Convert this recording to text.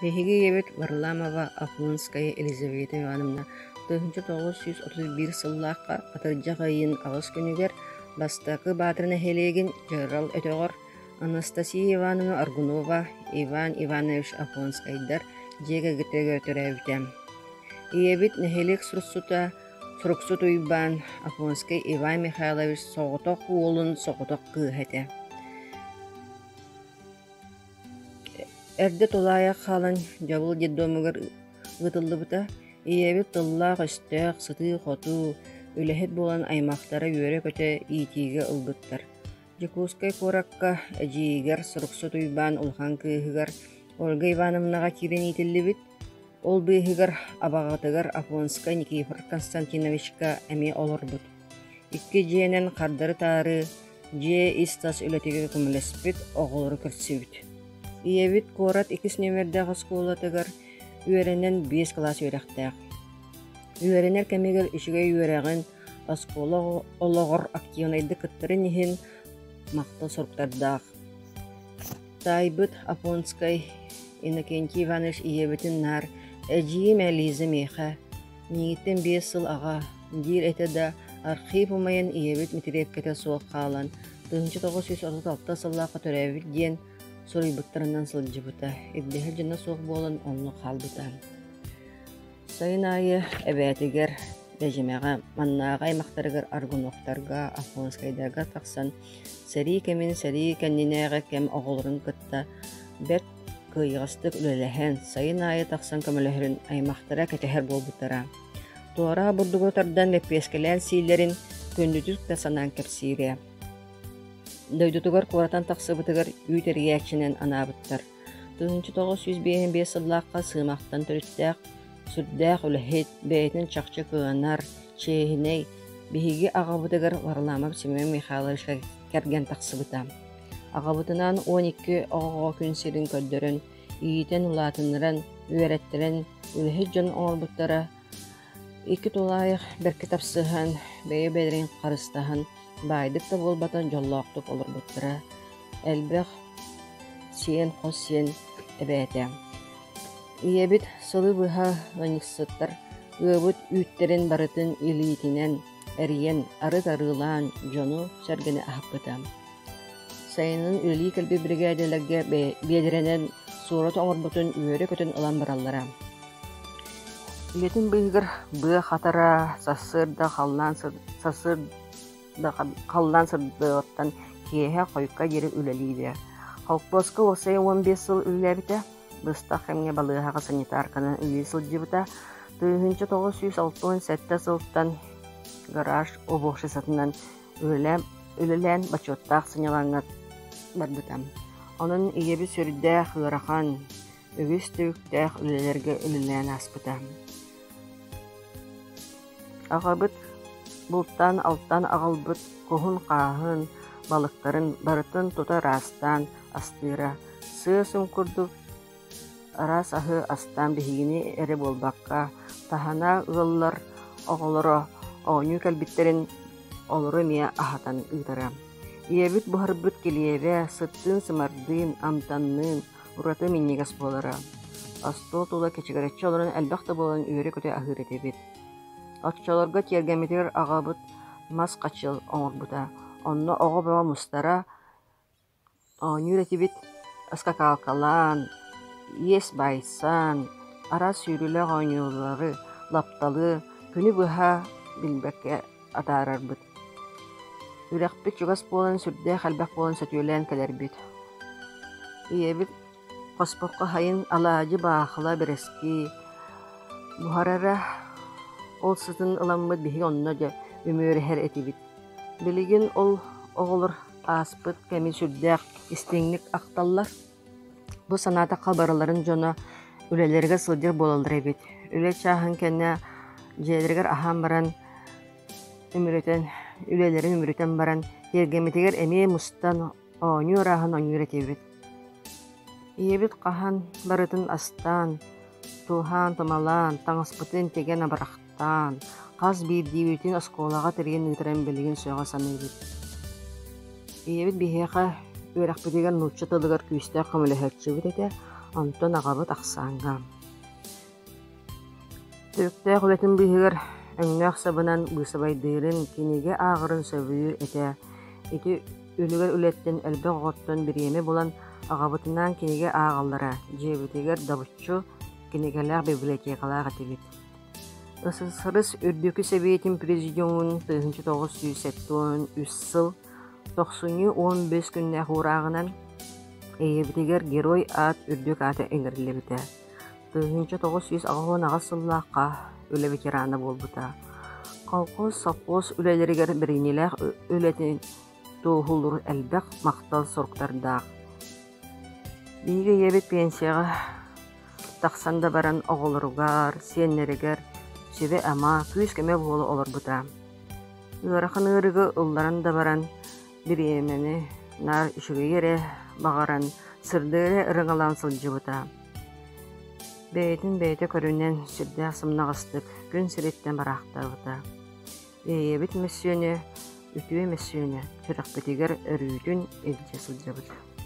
Биһиги ийэбит Варламова Афонская Елизавета Ивановна 1931 сыллаахха атырдьах ыйын аҕыс күнүгэр Бастакы Баатыр нэһилиэгин Дьарал өтөҕөр Анастасия Ивановна Аргунова, Иван Иванович Афонскайдар дьиэ кэргэттэригэр төрөөбүтэ. Ийэбит нэһилиэк суруксута Суруксут Уйбаан Афонскай Иван Михайлович соҕотох уолун соҕотох кыыһа этэ. Эрдэ тулаайах хаалан Дьабыл детдомугар ыытыллыбыта. Ийэбит тыллаах-өстөөх, сытыы-хотуу, үлэһит буолан аймахтара үөрэ-көтө иитиигэ ылбыттар. Дьокуускай куоракка эдьиийигэр Суруксут Уйбаан улахан кыыһыгар Ольга Ивановнаҕа киирэн иитиллибит. Ол быыһыгар абаҕатыгар Афонскай Никифор Константиновичка эмиэ олорбут. Икки дьиэнэн хардары-таары дьиэ ис-тас үлэтигэр көмөлөспүт, оҕолору көрсүбүт. Ийэбит куорат иккис нүөмэрдээх оскуолатыгар үөрэнэн биэс кылаас үөрэхтээх. Үөрэнэр кэмигэр үчүгэй үөрэҕин, оскуола олоҕор активнайдык кыттарын иһин махтал суруктардаах. Таайбыт Афонскай Иннокентий Иванович ийэбитин наар «Эдьиийим Лиза миэхэ, миигиттэн 5 сыл аҕа» диир этэ да, архив умайан ийэбит мэтириэккэтэ суох хаалан, 1936 сыллаахха төрөөбүт диэн суруйбуттарынан сылдьыбыта, ирдэһэр дьоно суох буолан оннук хаалбыта. Сайын аайы эбээтигэр Бэдьимэҕэ, маннааҕы аймахтарыгар Аргуновтарга, Афонскайдарга тахсан сэрии кэмин, сэрии кэннинээҕи кэм оҕолорун кытта бэрт кыайыгастык үлэлэһэн, сайын аайы тахсан көмөлөһөрүн аймахтара кэтэһэр буолбуттара. Туора бурдугу тардан лэппиэскэлээн сииллэрин күндүтүк да санаан кэпсиирэ. Дойдутугар куораттан тахсыбытыгар үүт эрийээччинэн анаабыттар. 1955 сыллаахха Сыымахтан төрүттээх, сүрдээх үлэһит, бэйэтин чахчы кыанар, чиэһинэй, биһиги аҕабытыгар Варламов Семен Михайловичка кэргэн тахсыбыта. Аҕабытынаан 12 оҕоҕо күн сирин көрдөрөн, иитэн улаатыннаран, үөрэттэрэн, үлэһит дьон оҥорбуттара. Икки тулаайах бэркэ тапсыһан, бэйэ-бэйэлэрин харыстаһан, баайдык да буолбатах дьоллоохтук олорбуттара. Элбэх сиэн, хос сиэн эбээтэ. Ийэбит сылы быһа ыанньыксыттар ыабыт үүттэрин барытын илиитинэн эрийэн, арыт арыылаан дьону-сэргэни аһаппыта. Сайынын үлэлии кэлбит биригээдэлэргэ биэдэрэнэн суорат оҥорбутун үөрэ-көтөн ылан бараллара. Үлэтин быыһыгар быа хатара, сарсыарда халлаан сарсыарда халлаан сырдыаҕыттан киэһэ хойукка диэри үлэлиирэ. Холкуоска уопсайа 15 сыл үлэлээбитэ, быстах кэмҥэ балыыһаҕа санитарканан үлэлии сылдьыбыта. 1967 сылтан гараж уборщицатынан Үлэлээн, үлэлээн бочуоттаах сынньалаҥҥа барбыта. Онон ийэбит сүрдээх ыарахан, үгүс түбүктээх үлэлэргэ үлэлээн ааспыта. Аҕабыт бултаан-алтаан аҕалбыт куһун-хааһын, балыктарын барытын тута ыраастаан астыыра, сыа-сым курдук Араас аһы астаан биһигини эрэ буолбакка, таһына ыаллар оҕолоро оонньуу кэлбиттэрин олору эмиэ аһатан ыытара. Ийэбит буһарбыт килиэбэ сыттыын-сымардыын, амтанныын ураты минньигэс буолара. Остуол тула кэчигирэччи олорон элбэх да буолан үөрэ-көтө аһыыр этибит. Оччолорго тиэргэммитигэр аҕабыт мас хачыал оҥорбута. Онно оҕо бөҕө мустара, Оонньуур этибит скакалкалаан, иэс баайсан, араас сүүрүүлээх оонньуулары, лапталы күнү быһа билбэккэ атаарарбыт. Үрэхпит чугас буолан сүрдээх элбэх буолан сөтүөлээн кэлэрбит. Ийэбит хоспоххо сайын алаадьы, баахыла, бэрэски буһарара, ол сытын ыламмыт биһиги онно дьэ үмүөрүһэр этибит. Билигин ол оҕолор ааспыт кэми сүрдээх истиҥник ахталлар. Бу санаатахха барыларын дьоно үлэлэригэр сылдьар буолаллар эбит. Үлэ чааһын кэннэ дьиэлэригэр аһаан баран үмүрүтэн, үлэлэрин үмүрүтэн баран тиэргэммитигэр эмиэ мустан оонньуу арааһын оонньуур этибит. Ийэбит хаһан барытын астаан, тууһаан-тумалаан, таҥаспытын тигэн абырахтаан, хас биирдиибитин оскуолаҕа тэрийэн ыытарын билигин сөҕө саныыбыт. Ийэбит биһиэхэ үөрэхпитигэр нуучча тылыгар күүстээх көмөлөһөөччүбүт этэ. Онтон аҕабыт ахсааҥҥа. Түбүктээх үлэтин быыһыгар өҥнөөх сабынан быысабайдыырын, кинигэ ааҕарын сөбүлүүр этэ. Ити үлүгэр үлэттэн элбэх оҕоттон бириэмэ булан аҕабытынаан кинигэ ааҕаллара, дьиэбитигэр добуччу кинигэлээх библиотекалаах этибит. СССР Үрдүкү Сэбиэтин Президиумун 1973 сыл тохсунньу 15 күннээх уурааҕынан ийэбитигэр Герой аат үрдүк аата иҥэриллибитэ. 1988 сыллаахха үлэ ветерана буолбута. Колхоз, совхоз үлэлэригэр бэриниилээх үлэтин туоһулуур элбэх махтал суруктардаах. Биһиги ийэбит пенсияҕа тахсан да баран оҕолоругар, сиэннэригэр сүбэ-ама, күүс-көмө буола олорбута. Ыарахан ыарыыга ылларан да баран бириэмэни наар үчүгэйи эрэ баҕаран, сырдыгы эрэ ырыҥалаан сылдьыбыта. Бэйэтин бэйэтэ көрүнэн сүрдээх сымнаҕастык күн сириттэн бараахтаабыта. Ийэбит мөссүөнэ, үтүө мөссүөнэ сүрэхпитигэр өрүүтүн илдьэ сылдьабыт.